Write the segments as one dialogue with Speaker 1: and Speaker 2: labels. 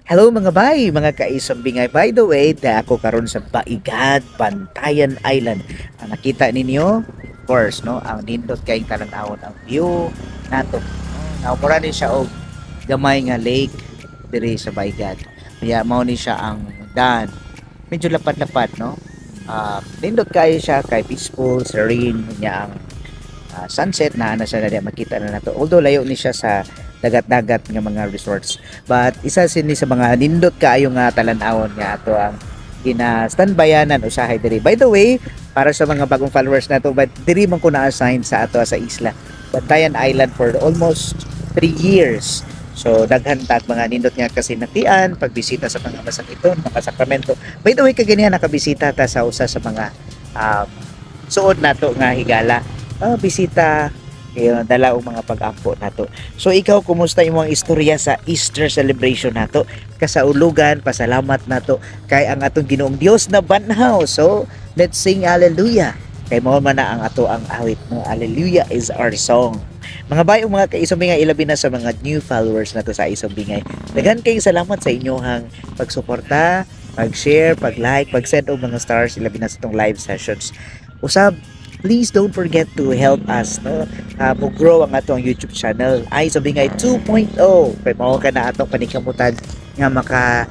Speaker 1: Hello, mga bay, mga kaisumbingay. By the way, da ako karon sa Baigad, Bantayan Island. Ang nakita ninyo, of course, no, ang nindot kay talan-awon ang view nato. No, mura ni siya og gamay nga lake diri sa Baigad. Kaya mao ni siya ang dan. Medyo lapat-lapat, no? Nindot kayo siya kay peaceful, serene niya ang sunset na siya na makita na nato. Although layo ni siya sa dagat-dagat nga mga resorts. But isa sini sa mga nindot kaayo nga talan-awon nga ato ang gina standbyanan usahay diri. By the way, para sa mga bagong followers nato, but diri man ko na-assign sa ato sa isla, Bantayan Island, for almost 3 years. So daghan tag mga nindot nga kasinatian, pagbisita sa mga masakiton, mga sakramento. By the way, kaganihan nakabisita ta sa usa sa mga suod nato nga higala. Bisita kayo dala og mga pag-ampo nato. So ikaw, kumusta imong istorya sa Easter celebration nato? Kasaulugan, pasalamat nato kay ang atong Ginoong Dios na banhaw. So let's sing hallelujah. Kay mao man na ang ato ang awit, no? Hallelujah is our song. Mga bay ug mga kaisumbingay, ilabi na sa mga new followers nato sa Isumbingay. Daghan kayong salamat sa inyong pagsuporta, pag-share, pag-like, pag-send og mga stars, ilabi na sa itong live sessions. Usab, please don't forget to help us, no, mo grow ang atong YouTube channel ay sabi nga 2.0 kay mao ka na atong panikamutan nga maka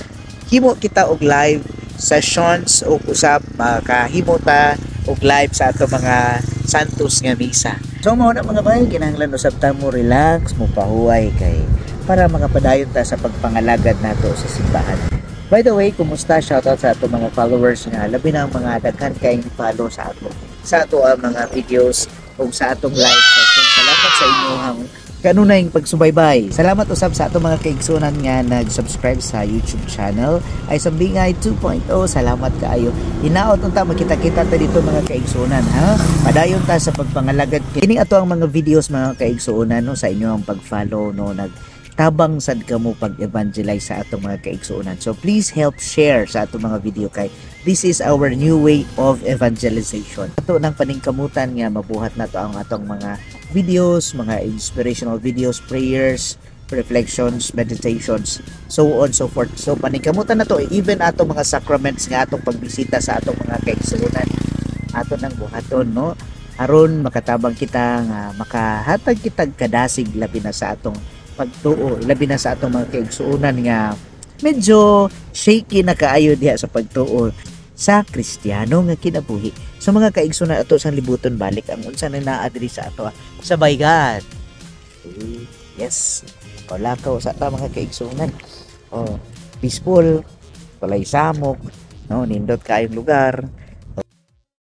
Speaker 1: himo kita og live sessions o usab makahimo ta og live sa atong mga Santos nga misa. So mao na, mga bay, kinahanglan usab ta mo relax, mo pahuway kay para makapadayon ta sa pagpangalagad nato sa simbahan. By the way, kumusta? Shoutout sa atong mga followers nga labi na ang mga daghan kayong follow sa ato ang mga videos o sa atong live session. Salamat sa inyong kanunay pagsubaybay. Salamat usab sa atong mga kaigsunan nga nag-subscribe sa YouTube channel ay Sambingay 2.0. Salamat kaayo. Hinaot unta makita-kita ta dito, mga kaigsunan, ha. Padayon ta sa pagpangalagad. Kini ato ang mga videos, mga kaigsunan, no, sa inyo ang pag-follow, no, nag tabang sad kamo pag-evangelize sa atong mga kaigsuonan. So please help share sa atong mga video kay this is our new way of evangelization. Ato nang paningkamutan nga mabuhat nato ang atong mga videos, mga inspirational videos, prayers, reflections, meditations, so on so forth. So paningkamutan na to even atong mga sacraments nga atong pagbisita sa atong mga kaigsuonan. Ato nang buhaton, no, aron makatabang kita nga makahatag kitag kadasig labi na sa atong pagtuo, labi na sa atong mga kaigsuonan nga medyo shaky na kaayo diha sa pagtuo sa Kristiyano nga kinabuhi. Sa mga kaigsuonan, ato sang libuton balik ang unsa na naa diri sa ato sa Baygad. Yes. Lakaw sa ta, mga kaigsuonan. Oh, peaceful, walay samok, no, nindot kaayong lugar.